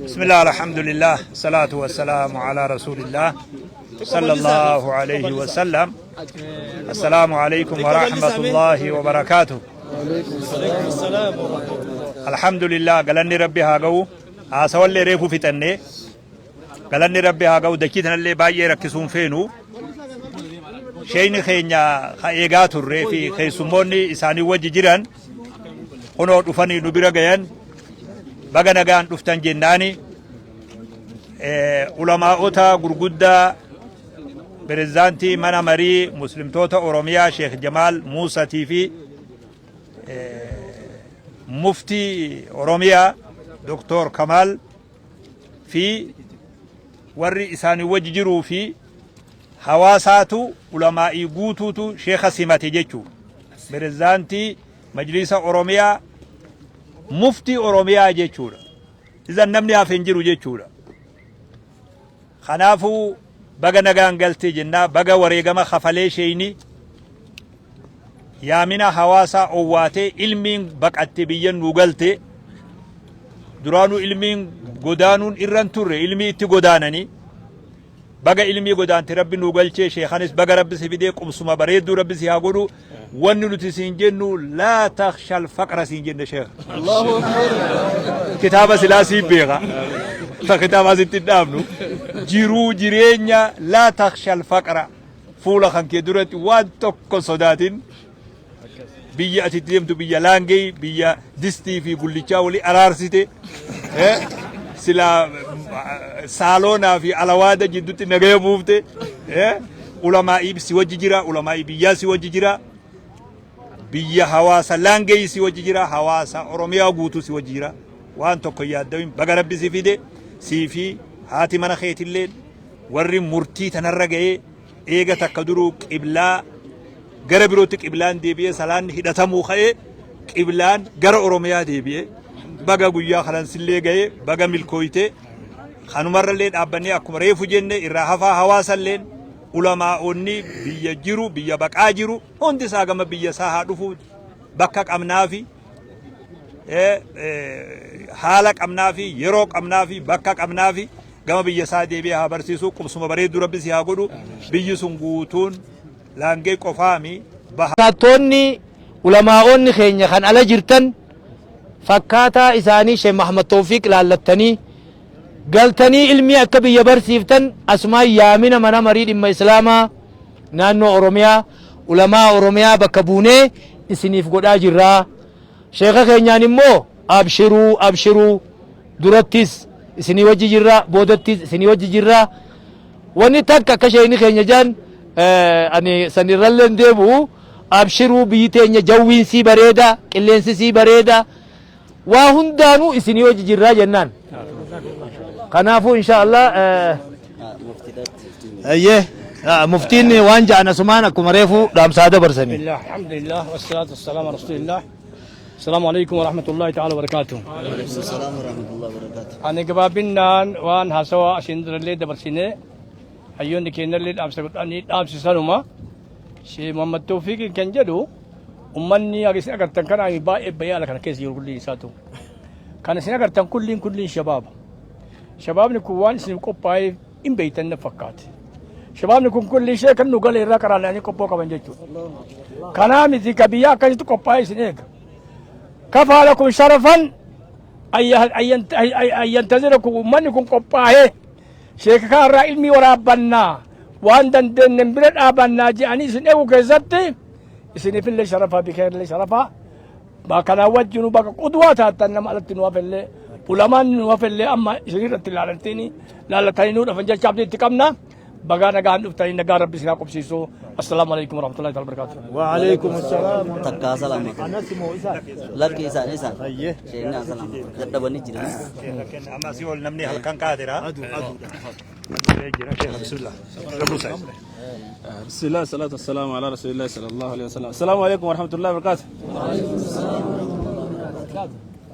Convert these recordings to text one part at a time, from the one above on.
Bismillah, alhamdulillah, salaatu wassalaamu ala rasulillah, sallallahu alayhi wa sallam. Assalaamu alaykum wa rahmatullahi wa barakaatuh. Alhamdulillah, galanni Rabbi haa ga'u. Haasawallee reefu fixannee. Galanni Rabbi haa ga'u, dachii tanallee baay'ee rakkisuun feenu. Sheeyni keenya ka eegaa turree fi keessummoonni isaanii wajji jiran kunoo dhufanii nu bira gayan. Baga nagaan dhuftan jennaani ulamaa'ota gurguddaa, pirezidaantii mana marii muslimtoota Oromiyaa Sheekh Jamaal Muusatii fi muftii Oromiyaa Doktor Kamaal fi warri isaanii wajji jiruu fi hawaasaatu ulamaa'ii guutuutu sheekha simate jechuu. Pirezidaantii Majliisa Oromiyaa, muftii Oromiyaa jechuudha. Izan namni hafe hin jiru jechuudha. Kanaafuu baga nagaan galte jennaa, baga wareegama kafalee sheeyni yaamina hawaasaa owwaatee ilmiin baqatte biyya nuu galte. Duraanuu ilmiin godaanuun irra hin turre, ilmii itti godaananii. Baga ilmii godaante Rabbi nuu galchee, sheekanis baga Rabbi si fidee, qubsuma bareedduu Rabbi si haa godhu. Wanni nuti siin jennu, laa takshal faqra siin jenne sheekh. Kitaaba silaa sii beeka. Ta kitaaba asitti hin dhaabnu. Jiruu jireenya laa takshal faqra, fuula kan kee duratti waan tokko sodaatin. Biyya ati itti deemtu biyya laangee, biyya distii fi gullichaa walii araarsite, silaa saaloonaa fi alawaada jidduutti nagaya buufte. Ulamaa'ii si wajji jira, ulamaa'ii biyyaa si wajji jira, biyya hawaasa laangee si wajji jira, hawaasa Oromiyaa guutuu si wajji jira. Waan tokko hin yaaddawin, baga Rabbi si fide. Sii fi haati mana keetillee, warri murtii tanarra ga'ee, eega takka duruu qiblaa gara birootti qiblaan deebi'ee salaanni hidhatamuu ka'ee qiblaan gara Oromiyaa deebi'ee, baga guyyaa kanan sillee ga'ee, baga milkooyte. Kanumarrallee dhaabbannee, akkuma reefu jenne, irraa hafaa hawaasalleen, ulamaa'onni biyya jiru, biyya baqaa jiru hundi isaa gama biyya isaa haa dhufu. Bakka qabnaafi, haala qabnaafi, yeroo qabnaafi, bakka qabnaafi, gama biyya isaa deebi'ee haa barsiisu. Qubsuma bareedduu Rabbi si haa godhu. Biyyi sun guutuun laangee qofaami baha. Fakkaattoonni ulamaa'oonni keenya kan ala jirtan fakkaataa isaanii Sheekh Mahamad Tawfiiq laallattanii galtanii ilmii akka biyya barsiiftan asumaan yaamina mana marii dhimma Islaamaa naannoo Oromiyaa, ulamaa Oromiyaa bakka buunee isiniif godhaa jirra. Sheekha keenyaan immoo abshiruu, abshiruu, durattis isinii wajji jirra, boodattis isinii wajji jirra. Wanni takka akka sheekni keenya jaan ani sanirrallee hin deebi'u. Abshiruu, biyyi teenya jawwiin sii bareeda, qilleensi sii bareeda, waa hundaanuu isinii wajji jirraa jennaan. Kanaafuu insha Allah Ayyee muftiin waan ja'an asumaan akkuma reefu dhaamsaa dabarsanii. Bismillah, alhamdulillah, wassalatu wassalamu ala rasulillah. Assalamu alaikum warahmatullahi ta'ala wabarakatuh. Ani gabaabinaan waan haasawaa asiin durallee dabarsine, hayyoonni keenyallee dhaamsa godhanii dhaamsisanuma. Sheekh Muhammad Tawfiiqiin kan jedhu, ummanni isin agartan kana baay'ee bayee ala kana keessa jiru kulliin isaatu. Kan isin agartan kulliin kulliin shabaaba. Shabaabni kun waan isiniif qophaa'eef hin beektan na fakkaate. Shabaabni kun kulli ishee kan nu gale irraa karaadhaan qophoo qaban jechuudha. Kanaa miti ka biyya akkasitti qophaa'e isin eega. Kafaa lakum sharafan ayyantazirakum, uummanni kun qophaa'ee sheeka kanarraa ilmii waraabbannaa, waan dandeenyen bira dhaabannaa jedhanii isin eegu keessatti isiniifillee sharafaa, bikeellee sharafaa. Kanaa wajjinu bakka qudwaa taatan nama alatti nu hafellee, ulamaan nu hafellee amma isinirratti ilaalantiin laallatanii nu dhafan jecha abdii itti qabna. Bagaa nagaan dhuftanii, nagaa Rabbi isin haa qubsiisu. Assalaamu alaikum warahmatullahi ta'ala wabarakatuh. Waalaikum salaam. Takkaa salama. Lakki isaan isaan. Sheekni salama. Dadhabanii jiran. Amma asii ol namni halkan kaatira. Jira sheekh, bismillah. بسم الله، الصلاة والسلام على رسول الله صلى الله عليه وسلم. السلام عليكم ورحمة الله وبركاته.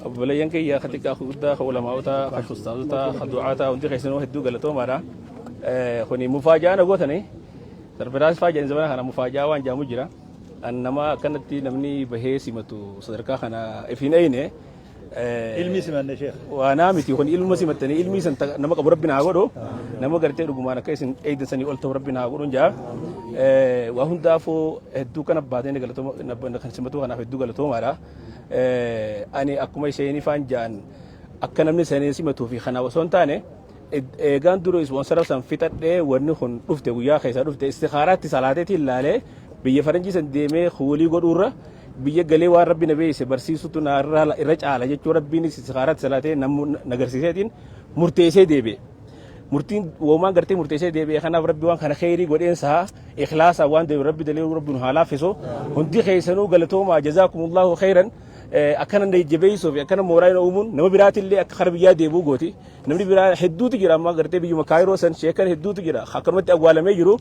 Obboleeyyan kiyya ka xiqqaa, ka guddaa, ka ulamaa'ota, ka ustaazota, ka du'aata, hundi keessanuu hedduu galatoomaadha. Kuni mufaajaa na gootani. Surprise faa jedhan, zamana kana mufaajaa waan jaamu jira. An nama akkanatti namni bahee simatu sadarkaa kana if hin eeyne. Ilmi simanne sheekh. Waanaa miti kun ilma simattanii ilmi san nama qabu rabbi naa godhu nama gartee dhugumaan akka isin eeydan sanii ol ta'u rabbi naa godhu jaa. Waa hundaafuu hedduu kana baatee galatooma kan simatu kanaaf hedduu galatoomaadha. Ani akkuma isheen ifaan ja'an akka namni sanii simatuu fi kana osoo hin taane eegaan dura ispoonsara san fixadhee wanni kun dhufte guyyaa keessaa dhufte istikaaraatti salaateetiin laalee biyya faranjii san deemee kuulii godhuurra biyya galee waan rabbi na beeyse barsiisutu na irra caala jechuu rabbiin istikaaraatti salaatee na agarsiiseetiin murteessee deebi'e. Murtiin woomaan gartee murteessee deebi'e kanaaf rabbi waan kana kheyrii godheensaa ikhlaasaa waan deebi'e rabbi dalee rabbi nu haa laaffisu hundi keessanuu galatoomaa jazaakumullahu kheyran akkana na jabeessuu fi akkana mooraa hin uumuun nama biraatillee akka kara biyyaa deebi'u gooti. Namni biraa hedduutu jira amma gartee biyyuma Kaayiroo san sheekan hedduutu jira akkanumatti awwaalamee jiru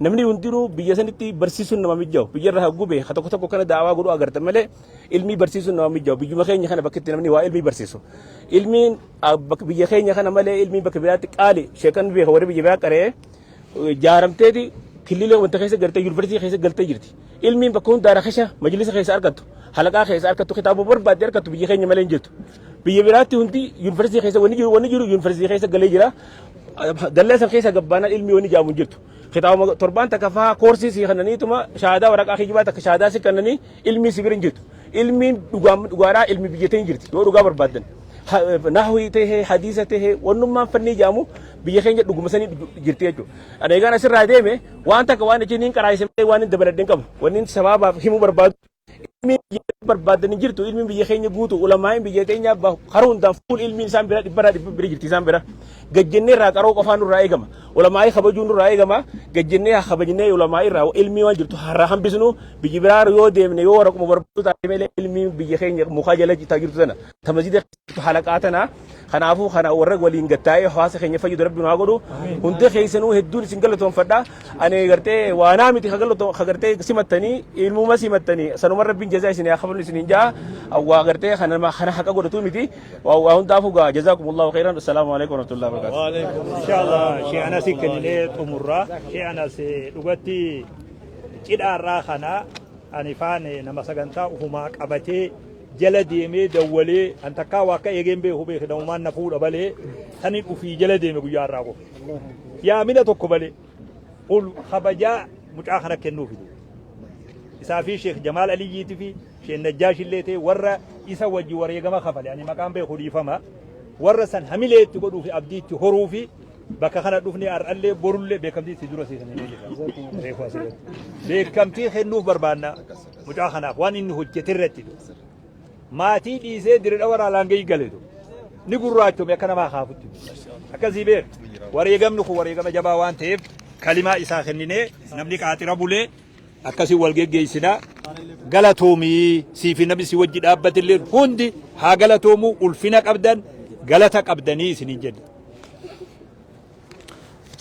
namni hundinuu biyya sanitti barsiisuun nama mijjaa'u biyya irraa gube ka tokko tokko kana daawaa godhu agarta malee ilmii barsiisuun nama mijjaa'u biyyuma keenya kana bakka itti namni waa ilmii barsiisu ilmiin biyya keenya kana malee ilmiin bakka biraatti qaali sheekan beeka warri biyya biraa qaree jaaramteeti killilee wanta keessa galtee yuunivarsiitii keessa galtee jirti. Ilmiin bakka hundaa rakasha majlisa keessa argattu halaqaa keessa argattu kitaaba barbaadde argattu biyya keenya malee hin jirtu. Biyya biraatti hundi yuunivarsiitii keessa wanni jiru wanni jiru yuunivarsiitii keessa galee jira. Dallee san keessa gabbaanaan ilmii wanni jaamu hin jirtu. Kitaaba torbaan takka faa koorsii sii kannaniituma shaadaa waraqaa kijibaa takka shaadaa si kannanii ilmii si bira hin jirtu. Ilmiin dhugaadhaa ilmi biyya ta'e hin jirti yoo dhugaa barbaaddan. Nahwii tahee hadiisa tahee wannummaan fannii jaamu biyya keenya dhuguma sanii jirti jechuudha. Ani egaan asirraa deeme waan takka waan isin hin qaraayise malee waan hin dabaladhe hin qabu. Wanni sababaaf himuu barbaadu ilmiin biyya barbaadan hin jirtu ilmiin biyya keenya guutu ulamaa'in biyya teenya karaa hundaan fuul ilmiin isaan bira dhibbarraa dhibba bira jirti isaan bira. Gajjennee irraa qaroo qofaa nurraa eegama. Ulamaa'ii kabajuun nurraa eegama. Gajjennee haa kabajnee ulamaa'ii irraa ilmii waan jirtu harraa hambisnu biyyi biraa yoo deemne yoo waraquma barbaadu taate malee ilmiin biyya keenya mukaa jala jirtu tana. Ta masjida keessattu halaqaa tana kanaafuu kana warra waliin gattaa'ee hawaasa keenya fayyadu rabbi nu haa godhu hunda keessanuu hedduun isin galatoonfadha ani gartee waanaa miti ka galatoon ka gartee simattanii ilmuma simattanii sanuma rabbiin jazaa isin haa kafalu isiniin jaa waa gartee kana nama kana haqa godhatu miti waa hundaafuu gaa jazaakumullahu khairan assalaamu alaikum warahmatullahi wabarakatuh. Inshallah shee anas kenninee xumurra shee anas dhugatti cidhaarraa kana ani faane nama sagantaa ufumaa qabatee jala deemee dawwalee an takkaa waa akka eegeen beeku beeke namumaan na fuudha balee tanin ufii jala deeme guyyaa har'aa qofa. Yaamina tokko balee ol kabajaa mucaa kana kennuu fide. Isaa fi Sheekh Jamaal Aliyyiitii fi Sheekh Najjaash illee ta'e warra isa wajji wareegama kafale ani maqaan beeku dhiifama. Warra san hamilee itti godhuu fi abdii itti horuu fi bakka kana dhufnee har'allee borullee beekamtii itti dura siisanii jira. Reefu asirratti. Beekamtii kennuuf barbaanna. Mucaa kanaaf waan inni hojjete irratti maatii dhiisee dirree waraa laangee galetu ni gurraachome akka namaa kaafutti. Akkasii beek wareegamni kun wareegama jabaa waan ta'eef kalimaa isaa kenninee namni qaaxira bulee akkasii wal geggeessinaa galatoomii sii fi namni si wajji dhaabbatillee hundi haa galatoomuu ulfina qabdan galata qabdanii isiniin jenna.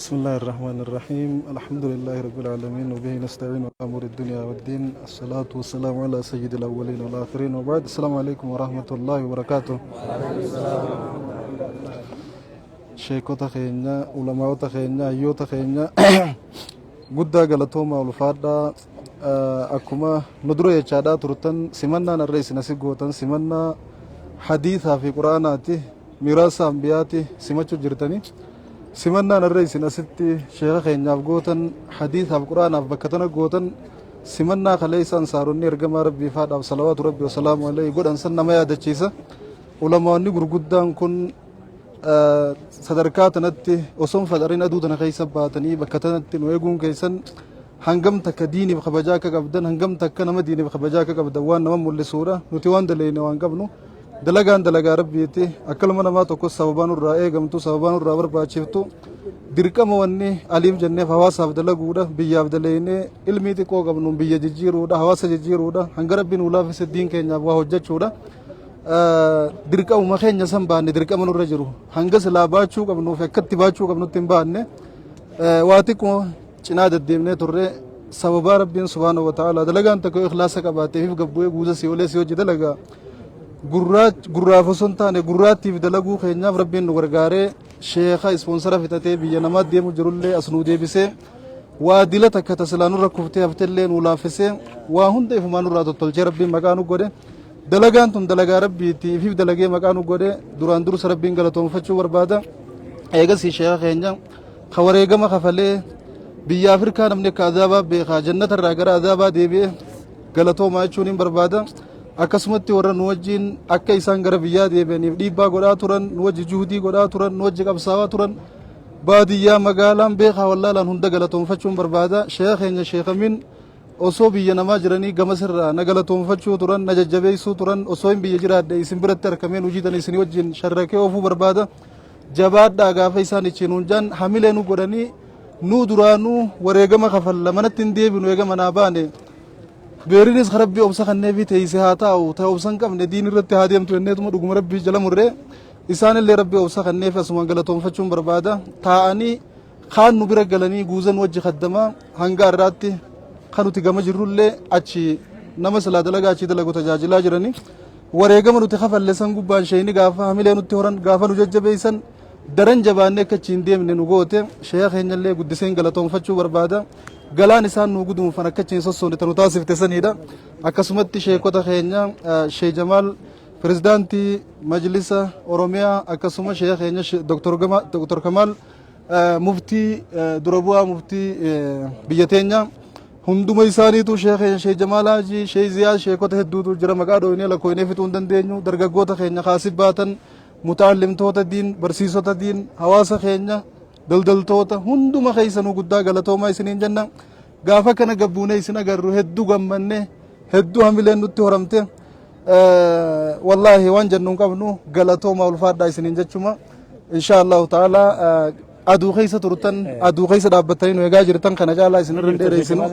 بسم الله الرحمن الرحيم الحمد لله رب العالمين وبه نستعين على أمور الدنيا والدين الصلاة والسلام على سيد الأولين والآخرين وبعد السلام عليكم ورحمة الله وبركاته sheekota keenya ulamaa'ota keenya hayyoota keenya guddaa galatoomaa ulfaadhaa akkuma nu dura jechaadhaa turtan simannaan har'a isin asi gootan simannaa hadiisaa fi quraanaati miraasa ambiyaati simachuu jirtanii simannaan har'a isin asitti sheeka keenyaaf gootan hadiisaaf quraanaaf bakka tana gootan simannaa kaleessa ansaaronni ergamaa rabbii faadhaaf salawaatu rabbii wasalaamu alayhi godhan san nama yaadachiisa ulamaonni gurguddaan kun sadarkaa tanatti osoo hin faxarin aduu tana keessa baatanii bakka tanatti nu eeguun keessan hangam takka diiniif kabajaa akka qabdan hangam takka nama diiniif kabajaa akka qabdan waan nama mul'isuudha nuti waan daleeyne waan qabnu dalagaan dalagaa rabbiiti akka ilma namaa tokko sababaa nurraa eegamtu sababaa nurraa barbaachiftu dirqama wanni aliif jenneef hawaasaaf dalaguudha biyyaaf daleeynee ilmii xiqqoo qabnuun biyya jijjiiruudha hawaasa jijjiiruudha hanga rabbi nuu laaffise diin keenyaaf waa hojjechuudha dirqamuma keenya san baanne dirqama nurra jiru hanga silaa baachuu qabnuuf akkatti baachuu qabnutti hin baanne waa xiqqoo cinaa deddeemnee turre sababaa rabbiin subhaanahu wa ta'ala dalagaan tokko ikhlaasa qabaateef gabbu'ee guuza si olee si hojii dalagaa gurraaf osoo hin taane gurraattiif dalaguu keenyaaf rabbiin nu gargaaree sheeka ispoonsara fixatee biyya namaa deemu jirullee as nu deebisee waa dila takka tasilaa nurra kuftee haftellee nu laaffisee waa hunda ifumaa nurraa tottolchee rabbiin maqaa nu godhe. Dalagaan tun dalagaa Rabbiiti ifiif dalagee maqaa nu godhe duraan dursa Rabbiin galatoomfachuu barbaada. Eegasii sheekha keenya ka wareegama kafalee biyya Afrikaa namni akka azaabaa beekaa jannata irraa gara azaabaa deebi'e galatoomaa jechuun hin barbaada. Akkasumatti warra nu wajjin akka isaan gara biyyaa deebi'aniif dhiibbaa godhaa turan, nu wajji juhudii godhaa turan, nu wajji qabsaawaa turan baadiyyaa magaalaan beekaa wallaalaan hunda galatoomfachuun barbaada. Sheekha keenya Sheekh Amin osoo biyya namaa jiranii gamas irraa na galatoomfachuu turan, na jajjabeessuu turan, osoo hin biyya jiraadhe isin biratti argameen hojii tana isinii wajjin sharrakee oofuu barbaada. Jabaadhaa gaafa isaan ichi nuun jaan hamilee nu godhanii nuu duraanuu wareegama kafalla manatti hin deebinu eega manaa baane. Beerinis ka rabbii obsa kanneefii teessee haa taa'u ta'e obsa hin qabne diin irratti haa deemtu jenneetuma dhuguma rabbii jala murree isaanillee rabbii obsa kanneefi asumaan galatoomfachuun barbaada. Taa'anii kaan nu bira galanii guuzan wajji khaddamaa hanga har'aatti kan nuti gama jirrullee achi nama silaa dalagaa achii dalagu tajaajilaa jiranii wareegama nuti kafalle san gubbaan sheeyni gaafa hamilee nutti horan gaafa nu jajjabeessan daran jabaannee akka achi hin deemne nu goote. Sheekha keenyallee guddiseen galatoomfachuu barbaada. Galaan isaan nu guduunfan akka achi hin sossoone nu taasifte saniidha. Akkasumatti sheekota keenya Shee Jamaal pirezidaantii majlisa Oromiyaa akkasuma sheekha keenya Dr. Kamaal muftii dura bu'aa muftii biyya teenya hunduma isaaniitu sheekh keenya Sheekh Jamaal Haajii Sheekh Ziyaad sheekota hedduutu jira maqaa dhooynee lakkooynee fixuu hin dandeenyu. Dargaggoota keenya kaasib baatan, mutaallimtoota diin, barsiisota diin, hawaasa keenya, daldaltoota hunduma keessanuu guddaa galatoomaa isiniin jenna. Gaafa kana gabbuunee isin agarru hedduu gammanne, hedduu hamileen nutti horamte. Wallaahi waan jennu hin qabnu, galatoomaa ulfaadhaa isiniin jechuma. Insha Allahu ta'ala aduu keessa turtan, aduu keessa dhaabbattanii nu eegaa jirtan, kana caalaa isin irra hin dheereessinu.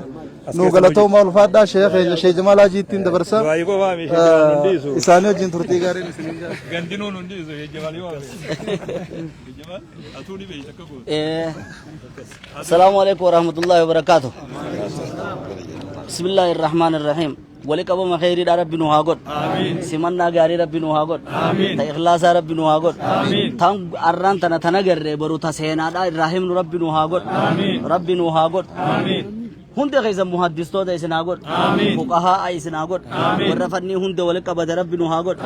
Nu galatoomaa ulfaadhaa. Sheekh keenya Sheekh Jamaal Haajii ittiin dabarsa. Du'aayii qofaa mi Sheekh Jamaal nun dhiisu. Isaanii wajjin turtii gaariin isiniin jaa. Gandinuu nun dhiisu Sheekh Jamaal yoo waame. Sheekh Jamaal atuu ni beeyta akka gootu. Assalaamu alaikum warahmatullahi wabarakatuh. Bismillahir Rahmanir Rahim. Wali qabama kheyriidha Rabbi nu haa godhu. Simannaa gaarii Rabbi nu haa godhu. Ta ikhlaasaa Rabbi nu haa godhu. Tan arraan tana tana garree boru ta seenaadhaa irraa himnu Rabbi nu haa godhu. Rabbi nu haa godhu. Hunda keessa muhaddistoota isin haa godhu. Fuqahaa isin haa godhu. Warra fannii hunda wali qabate Rabbi nu haa godhu.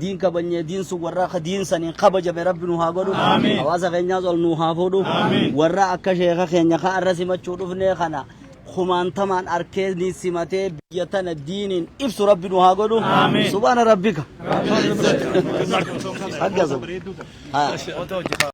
Diin kabanyee diin sun warra diin saniin kabajame Rabbi nu haa godhu. Hawaasa keenyaas ol nu haa fuudhu. Warra akka sheeka keenya ka arra simachuu dhufnee kana kumaantamaan arkee ni simatee biyya tana diiniin ibsu Rabbi nu haa godhu. Subhaana rabbika. Akkasuma. Haa.